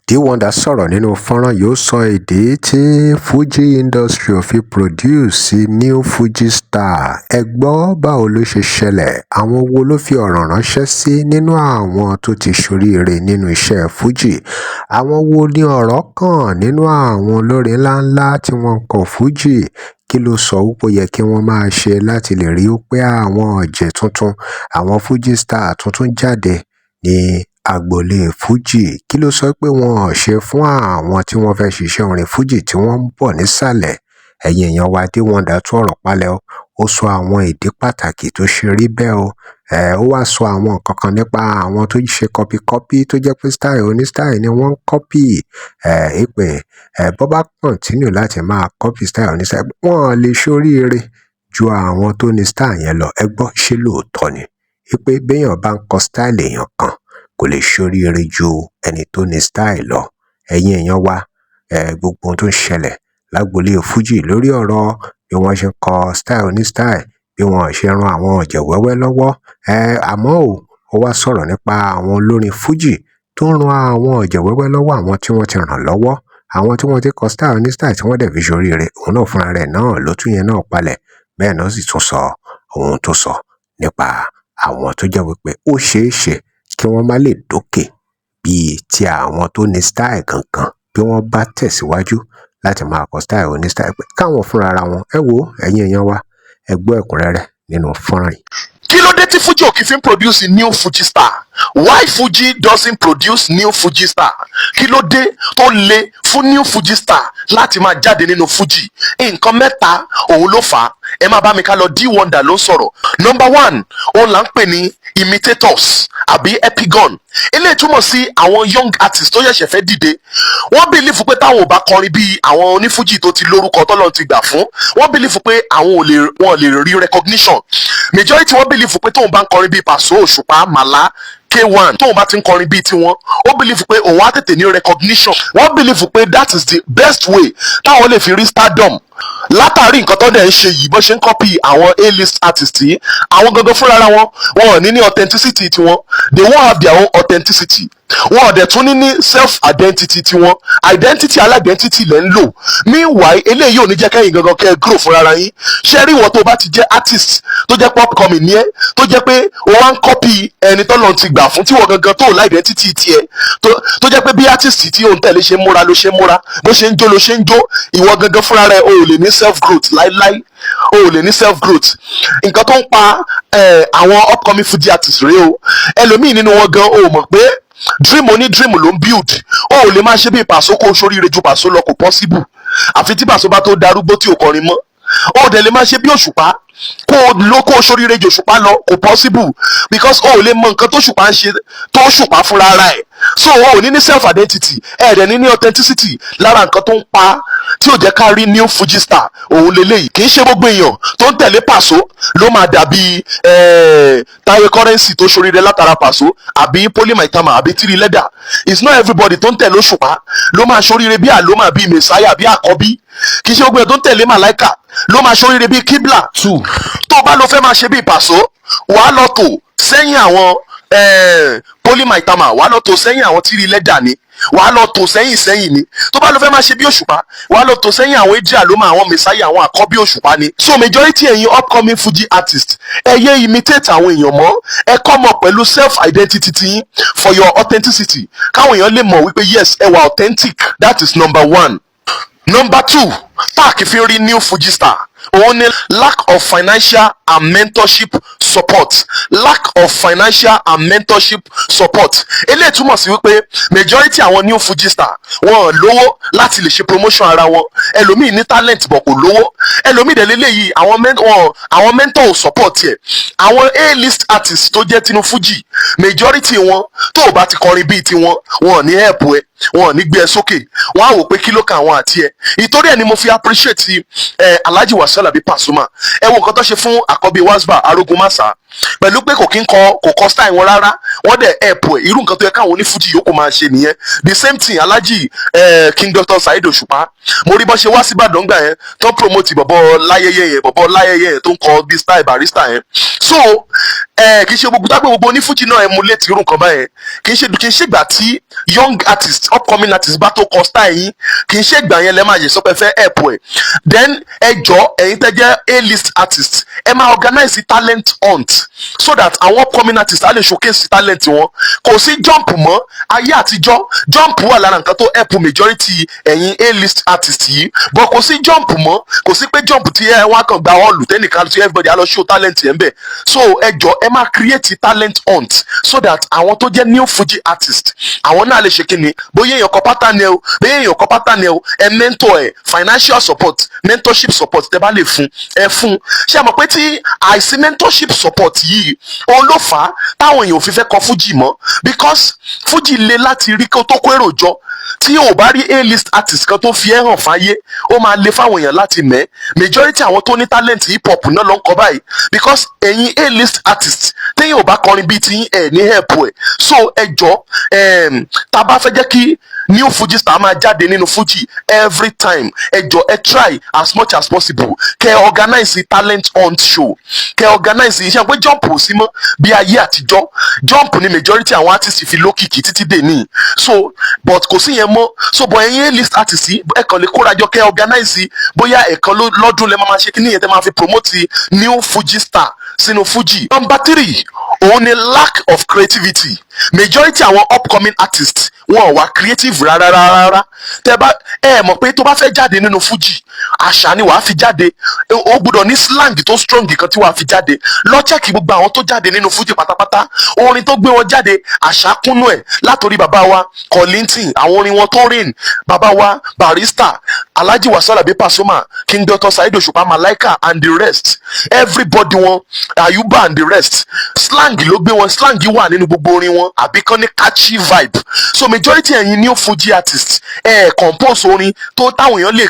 D-Wonder sọ̀rọ̀ nínú fọ́nrán yìí. Ó sọ ìdí tí Fuji industry ò fi produce new Fuji star. Ẹ gbọ́, báwo ló ṣe ṣẹlẹ̀? Àwọn wo ló fi ọ̀rọ̀ ránṣẹ́ sí nínú àwọn tó ti ṣoríire nínú iṣẹ́ Fuji? Àwọn wo ni ọ̀rọ̀ kàn nínú àwọn olórin ńláńlá tí wọ́n ń kọ Fuji? Kí ló sọ wípé ó yẹ kí wọ́n máa ṣe láti lè rí pé àwọn ọ̀jẹ̀ tuntun, àwọn Fuji star tuntun jáde ní agboolé Fuji? Kí ló sọ pé wọn ò ṣe fún àwọn tí wọ́n fẹ́ ṣiṣẹ́ orin Fuji tí wọ́n ń bọ̀ nísàlẹ̀? Ẹ̀yin èèyàn wa, D-Wonder tú ọ̀rọ̀ palẹ̀ o. Ó sọ àwọn ìdí pàtàkì tó ṣe rí bẹ́ẹ̀ o. Ó wáá sọ àwọn nǹkan kan nípa àwọn tó ṣe copy copy, tó jẹ́ pé style oní style ni wọ́n ń copy ẹ̀ pé ẹ̀ bọ́ bá continue láti máa copy style oní style, wọ́n lè ṣoríire ju àwọn tó ní style yẹn lọ. Ẹ gbọ́, ṣé lóòótọ́ ni pé béèyàn bá ń kọ style èèyàn kan, kò lè ṣoríire ju ẹni tó ní style lọ? Ẹ̀yin èèyàn wa, gbogbo ohun tó ń ṣẹlẹ̀ lágboolé Fuji lórí ọ̀rọ̀ bí wọ́n ṣe ń kọ style oní style, bí wọ́n ṣe ran àwọn ọ̀jẹ̀ wẹ́wẹ́ lọ́wọ́, àmọ́ ó wá sọ̀rọ̀ nípa àwọn olórin Fuji tó ń ran àwọn ọ̀jẹ̀ wẹ́wẹ́ lọ́wọ́, àwọn tí wọ́n ti ràn lọ́wọ́, àwọn tí wọ́n ti kọ style oní style tí wọ́n dẹ̀ fi ṣoríire. Òun náà fúnra rẹ̀ náà ló tún yẹn náà palẹ̀. Bẹ́ẹ̀ náà sì tún sọ ohun tó sọ nípa àwọn tó jẹ́ wípé ó ṣeé ṣe kí wọ́n má lè dókè bíi ti àwọn tó ní style gangan bí wọ́n bá tẹ̀síwájú láti máa kọ style oní style, pé káwọn fúnra ara wọn. Ẹ wo, ẹ̀yin èèyàn wa, ẹ gbọ́ ẹ̀kúnrẹ́rẹ́ nínú fọ́nrán yìí. Kí ló dé tí Fuji ò kì í fi ń produce new Fuji star? Why Fuji doesn't produce new Fuji star? Kí ló dé tó le fún new Fuji star láti máa jáde nínú Fuji? Nǹkan mẹ́ta òun ló fà á. Ẹ máa bá mi ká lọ. D-Wonder ló ń sọ̀rọ̀. Number one, òun là ń pè ní imitators àbí epigon. Eléyìí túmọ̀ sí àwọn young artists tó ṣẹ̀ṣẹ̀ fẹ́ dìde. Wọ́n believe pé táwọn ò bá kọrin bíi àwọn onífújì tó ti lórúkọ, tọ́lọ́run ti gbà fún, wọ́n believe pé àwọn ò lè, wọ́n lè rí recognition. Majority wọ́n believe pé tóun bá ń kọrin bíi Paso, Òṣùpá, Màlá, K1, tóun bá ti ń kọrin bíi tiwọn, ó believe pé òun á tètè ní recognition. Wọ́n believe pé that is the best way táwọn lè fi rí stardom. Látàrí nǹkan tó dẹ̀ ń ṣe yìí, bó ṣe ń copy àwọn A-list artist yìí, àwọn gangan fúnra wọn, wọn ò ní ní authenticity tiwọn. They won't have their own authenticity. Wọn ò dẹ̀ tún ní ní self identity tiwọn. Identity aládentity lẹ́ ń lò. Meanwhile, eléyìí ò ní jẹ́ kẹ́yìn gangan kẹ́ ẹ grow fúnra yín. Ṣé rí ìwọ tó bá ti jẹ́ artist tó jẹ́ pé upcoming ní ẹ́, tó jẹ́ pé o wá ń copy ẹni tọ́lọ́run ti gbà fún, tí wọ́n gangan tó lá identity tiẹ̀, tó jẹ́ pé bí artist tí òun tẹ̀lé ṣe ń múra ló ṣe ń múra, bó ṣe ń jó ló ṣe ń jó, ìwọ gangan fúnra rẹ, o ò lè ní self growth láíláí. O ò lè ní self growth. Nǹkan tó ń pa àwọn upcoming Fuji artist rèé o. Ẹlòmíì nínú wọn gan, o mọ̀ pé dream oní dream ló ń build. O ò lè máa ṣe bí Pàṣọ kó o ṣoríire ju Pàṣọ lọ, kò possible, àfi tí Pàṣọ bá tó darúgbó tí ò kọrin mọ́. O ò dẹ̀ lè máa ṣe bí Òṣùpá kó o ló kó o ṣoríire ju Òṣùpá lọ, kò possible, because o ò lè mọ nǹkan tó Òṣùpá ń ṣe tó Òṣùpá fúnra ara ẹ̀. So o ò ní ní self identity, ẹ̀ dẹ̀ ní ní authenticity. Lára nǹkan tó ń pa tí ò jẹ́ ká rí new Fuji star òun leléyìí. Kì í ṣe gbogbo èèyàn tó ń tẹ̀lé Pàṣọ ló máa dàbí Táyé Currency tó ṣoríire látara Pàṣọ, àbí Poly Maitama, àbí Tiri Leather. It's not everybody tó ń tẹ̀lé Òṣùpá ló máa ṣoríire bí Àlómà, bí Messiah, bí Àkọ́bí. Kì í ṣe gbogbo èèyàn tó ń tẹ̀lé Màláìkà ló máa ṣoríire bí Kíblà. Two. Tó o bá lọ fẹ́ máa ṣe bí Pàṣọ, wàá lọ tò sẹ́yìn àwọn Poly Maitama, wàá lọ tò sẹ́yìn àwọn Tiri Leather ni, wàá lọ tò sẹ́yìn sẹ́yìn ni. Tó bá lọ fẹ́ máa ṣe bí Òṣùpá, wàá lọ tò sẹ́yìn àwọn Adria ló máa, àwọn Messiah, àwọn Àkọ́bí Òṣùpá ni. So majority ẹ̀yin upcoming Fuji artist, ẹ yé imitate àwọn èèyàn mọ́. Ẹ come up pẹ̀lú self identity tiyín for your authenticity, káwọn èèyàn lè mọ̀ wípé yes, ẹ wà authentic. That is number one. Number two tá a kì í fi rí new Fuji star òun ni lack of financial and mentorship support. Lack of financial and mentorship support, eléyìí túmọ̀ sí wípé majority àwọn new Fuji star, wọn ò lówó láti lè ṣe promotion ara wọn. Ẹlòmíì ní talent but kò lówó. Ẹlòmíì dẹ̀ lélẹ́yìí, àwọn mentor ò support ẹ̀. Àwọn A-list artists tó jẹ́ tinú Fuji, majority wọn, tó o bá ti kọrin bíi tiwọn, wọn ò ní help ẹ, wọn ò ní gbé ẹ sókè. Wọn á wò pé kí ló kan àwọn àti ẹ. Ìtorí ẹ ni mo fi appreciate Alhaji Wasiu Alabi Pasuma. Ẹ wo nǹkan tó ṣe fún Àkọ́bí Wasba, Arógun Masa, pẹ̀lú pé kò kí ń kọ, kò kọ style wọn rárá, wọ́n dẹ̀ help ẹ̀. Irú nǹkan tó yẹ káwọn onífújì yòókù máa ṣe nìyẹn. The same thing Alhaji King Dr. Saheed Òṣùpá. Mo rí bọ́n ṣe wá síbàdàn gbà yẹn tó ń promote bọ̀bọ̀ láyẹyẹ yẹn, bọ̀bọ̀ láyẹyẹ yẹn tó ń kọ bí style Barrister yẹn. So Ẹ kì í ṣe gbogbo tágbé gbogbo onífújì náà emulate irú nǹkan báyẹn. Kì í ṣe ìgbà tí young artist, upcoming artist bá tó kọ style yín, kì í ṣe ìgbà yẹn lẹ máa yẹ sọ pé fẹ́ help ẹ. Then ẹ jọ, ẹ̀yin tẹ́ jẹ́ A-list artist, ẹ máa organize talent hunt so that àwọn upcoming artist á lè showcase talent wọn. Kò sí jump mọ́. Ayé àtijọ́, jump wà lára nǹkan tó help majority ẹ̀yin A-list artist yìí, but kò sí jump mọ́. Kò sí pé jump tí ẹ wá kàn gba hall tẹ́nìkan tí everybody á lọ show talent yẹn bẹ̀. So ẹ jọ, ẹ máa create talent hunt so that àwọn tó jẹ́ new Fuji artist, àwọn náà lè ṣe kíni, bóyá èèyàn kọ pattern ẹ o, bóyá èèyàn kọ pattern ẹ o, ẹ mentor ẹ, financial support, mentorship support tẹ bá lè fún, ẹ fún. Ṣé ẹ mọ̀ pé tí àìsí mentorship support yìí, òun ló fà á táwọn èèyàn ò fi fẹ́ kọ Fuji mọ́? Because Fuji le láti rí kó tó kó èrò jọ. Tí o bá rí A-list artist kan tó fi ẹ́ hàn fáyé, ó máa le fáwọn èèyàn láti mẹ́. Majority àwọn tó ní talent, hip hop náà ló ń kọ báyìí, because ẹ̀yin A-list artist, téèyàn ò bá kọrin bíi tí ẹ̀ ní help ẹ̀. So ẹ jọ, tá a bá fẹ́ jẹ́ kí new Fuji star máa jáde nínú Fuji every time, ẹ jọ, ẹ try as much as possible kẹ́ organize talent hunt show, kẹ́ organize iṣẹ́ pé jump ò sí mọ́ bí ayé àtijọ́. Jump ni majority àwọn artist fi lókìkí títí dè ní, so but kò sí yẹn mọ́. So but ẹ̀yin A-list artist yìí, ẹ kàn lè kórajọ kẹ́ organize, bóyá ẹ̀kan lọ́dún lẹ́ máa ṣe kíní yẹn tẹ́ máa fi promote new Fuji star sínú Fuji. Number three, òun ni lack of creativity. Majority àwọn upcoming artists, wọn ò wá creative rárá rárá. Tẹ bá ẹ mọ̀ pé tó bá fẹ́ jáde nínú Fuji, àṣà ni wàá fi jáde. Ó gbọ́dọ̀ ní slang tó strong kan tí wàá fi jáde. Lọ check gbogbo àwọn tó jáde nínú Fuji pátápátá, orin tó gbé wọn jáde, àṣà kúnnú ẹ̀. Látòrí bàbá wa Kollington, àwọn orin wọn tó rìn, bàbá wa Barrister, Alhaji Wasiu Alabi Pasuma, King Dr. Saheed Òṣùpá, Malaika and the rest, everybody wọn, Ayuba and the rest, slang ló gbé wọn. Slang wà nínú gbogbo orin wọn, àbí kán ní catchy vibe. So majority ẹ̀yin new Fuji artists, ẹ compose orin tó táwọn èèyàn lè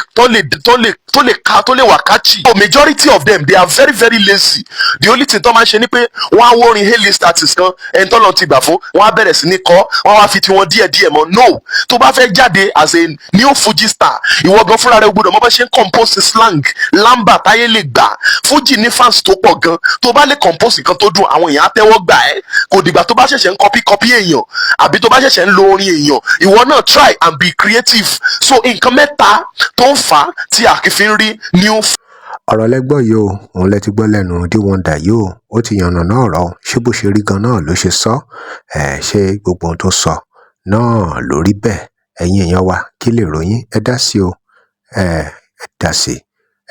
tó lè ka, tó lè wà catchy. So majority of them, they are very very lazy. The only thing tó máa ń ṣe ni pé wọ́n á wórin A-list artist kan, ẹni tó lọ́n ti gbà fún, wọ́n á bẹ̀rẹ̀ sí ní kọ́, wọ́n á wá fi tiwọn díẹ̀ díẹ̀ mọ́. No, tó bá fẹ́ jáde as a new Fuji star, ìwọ gan fúnra rẹ gbọ́dọ̀ mọ bá ṣe ń compose slang lamba táyé lè gbà. Fuji ní fans tó pọ̀ gan. Tó bá lè compose nǹkan tó dùn, àwọn èèyàn á tẹ́wọ́ gbà ẹ́. Kò dìgbà tó bá ṣẹ̀ṣẹ̀ ń copy copy èèyàn, àbí tó bá ṣẹ̀ṣẹ̀ ń lo orin èèyàn. Ìwọ náà try and be creative. So nǹkan mẹ́ta tó ń fà á tí a kì í fi ń rí new Ọ̀rọ̀ lẹ́gbọ́ yìí o, òun lẹ ti gbọ́ lẹ́nu D-Wonder yìí o. Ó ti yànnà náà ọ̀rọ̀. Ṣé bó ṣe rí gan náà ló ṣe sọ ẹ̀? Ṣé gbogbo ohun tó sọ náà ló rí bẹ́ẹ̀? Ẹ̀yin èèyàn wa, kí lè ròyìn? Ẹ dá sí o, ẹ dá sí,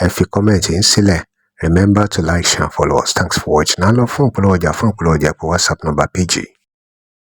ẹ fi comment yín sílẹ̀. Remember to like, share and follow us. Thanks for watching. Á lọ fún ìpolówó ọjà. Fún ìpolówó ọjà, pé WhatsApp number page.